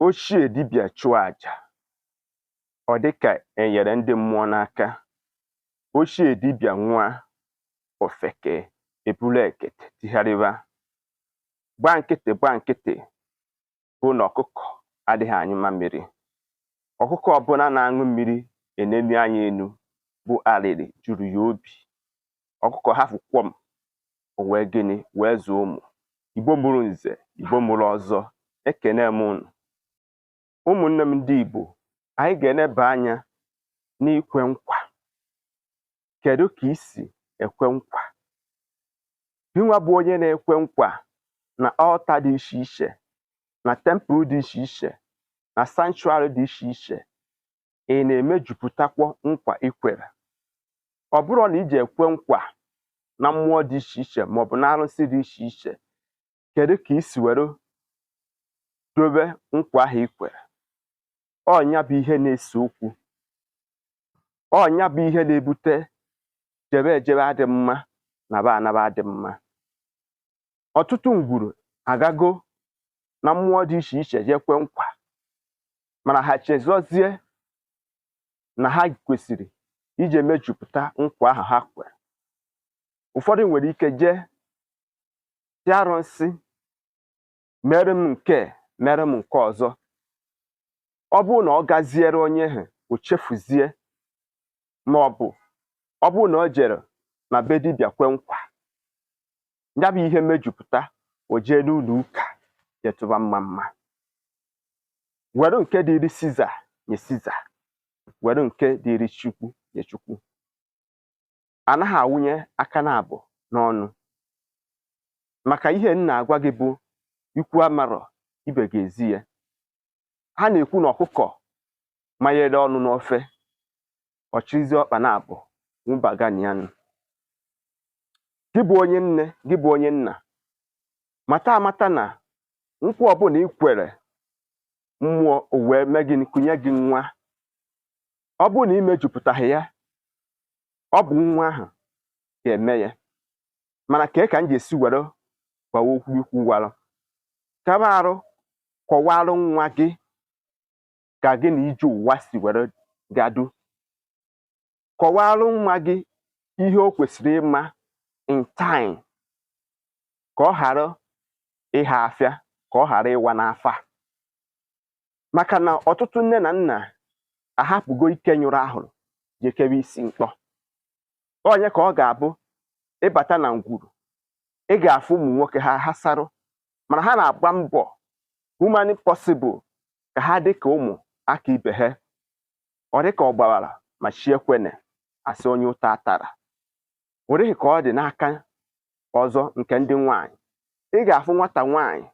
Ochie dibịa chụọ àjà, ọ dịka e nyere ndị mmụọ n'aka. Ochie dibịa nwụa, ofeke eburu ekete tigharịba. Gba nkịtị gba nkịtị bụ na ọkụkọ adịghị anyụ mamịrị. Ọkụkọ ọbụla na-aṅụ mmiri eneli anya enu bụ alịlị juru ya obi. Ọkụkọ hafụ kwọm, o wee gịnị wee zụọ ụmụ. Igbo mụrụ nze, Igbo mụrụ ọzọ, ekene m unu. Ụmụnne m ndị Igbo, anyị ga-eneba anya n'ikwe nkwa. Kedu ka i si ekwe nkwa? Gịnwa bụ onye na-ekwe nkwa na altar dị iche iche, na temple dị iche iche, na sanctuary dị iche iche, ị na-emejupụtakwa nkwa i kwere? Ọ bụrụ na i ji ekwe nkwa na mmụọ dị iche iche maọbụ na arụsị dị iche iche, kedu ka i si were dobe nkwa ahụ i kwere? Ọ nya bụ ihe na-ese okwu. Ọ nya bụ ihe na-ebute jebe ejebe adị mma naba anaba adị mma. Ọtụtụ ngwuru agago na mmụọ dị iche iche jee kwe nkwa, mana ha chezọzie na ha kwesịrị ije mejupụta nkwa ahụ ha kwere. Ụfọdụ nwere ike jee sị arụsị mere m nke mere m nke ọzọ. Ọ bụrụ na ọ gaziere onye ahụ, o chefuzie, ma ọ bụ ọ bụrụ na o jere na be dibịa kwe nkwa, ya bụ ihe mejupụta, o jee n'ụlọ ụka jee tụba mma mma. Were nke dịrị Siza nye Siza, were nke dịrị Chukwu nye Chukwu. Anaghị awụnye aka naabọ n'ọnụ. Maka ihe m na-agwa gị bụ ikwu amarọ, ibe ga-ezi ya. Ha na-ekwu na ọkụkọ manyere ọnụ n'ofe, ọ chịrịzie ọkpa naabọ nwụbaga na ya nụ. Gị bụ onye nne, gị bụ onye nna, mata amata na nkwa ọbụla i kwere mmụọ o wee mee gịnị kụnye gị nwa, ọ bụrụ na ị mejupụtaghị ya, ọ bụ nwa ahụ ga-eme ya. Mana kee ka m ga-esi were gwawa okwu ikwu gwara kaba arụ kọwarụ nwa gị ka gị na ije ụwa si were gadu. Kọwarụ nwa gị ihe o kwesịrị ịma in time ka ọ ghara ịha afịa, ka ọ ghara ịwa n'afa. Maka na ọtụtụ nne na nna ahapụgo ike nyụrụ ahụrụ jekebe isi mkpọ. Onye ka ọ ga-abụ ịbata na ngwuru, ị ga-afụ ụmụ nwoke ha hasarụ, mana ha na-agba mbọ humanly possible ka ha dị ka ụmụ aka ibe ha. Ọ dị ka ọ gbawara ma chi ekwene asị onye ụta tara. Ọ dịghị ka ọ dị n'aka ọzọ nke ndị nwaanyị. Ị ga-afụ nwata nwaanyị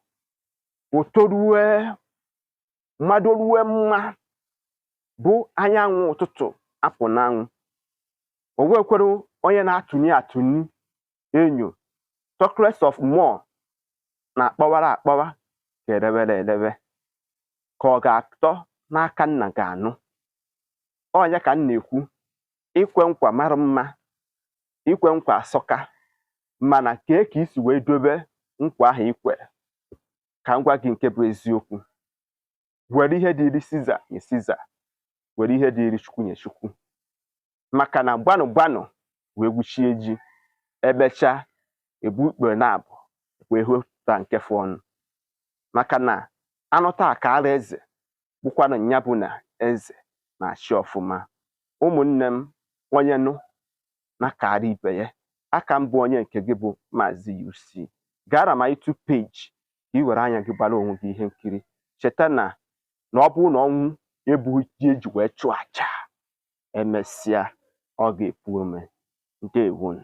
o torue mmadụ rue mma bụ anyanwụ ụtụtụ apụ n'anwụ, o nwekwere onye na-atụni atụni enyo, talk less of more na-akpọwara akpọwa ka edebere edebe ka ọ ga-atọ n'aka nna ga-anụ. Ọ ya ka m na-ekwu, ikwe nkwa mara mma, ikwe nkwa asọka, mana kee ka isi wee dobe nkwa ahụ i kwere. Ka m gwa gị nke bụ eziokwu, were ihe dịrị Siza nye Siza, were ihe dịrị Chukwu nye Chukwu. Maka na gbanụ gbanụ wee gwuchie ji, ebecha ebu ikpere naabọ wee hota nke fụ ọnụ. Maka na anụ taa ka ara eze bụkwanụ nya bụ na eze na-achị ọfụma. Ụmụnne m, onye nụ na kara ibe ya. Aka m bụ onye nke gị bụ Maazị UC. Gaa na my YouTube page ka ị were anya gị gbara onwe gị ihe nkiri. Cheta na na ọ bụrụ na ọnwụ egbughị ji eji wee chụọ aja, emesịa ọ ga-epu ome. Ndewonu.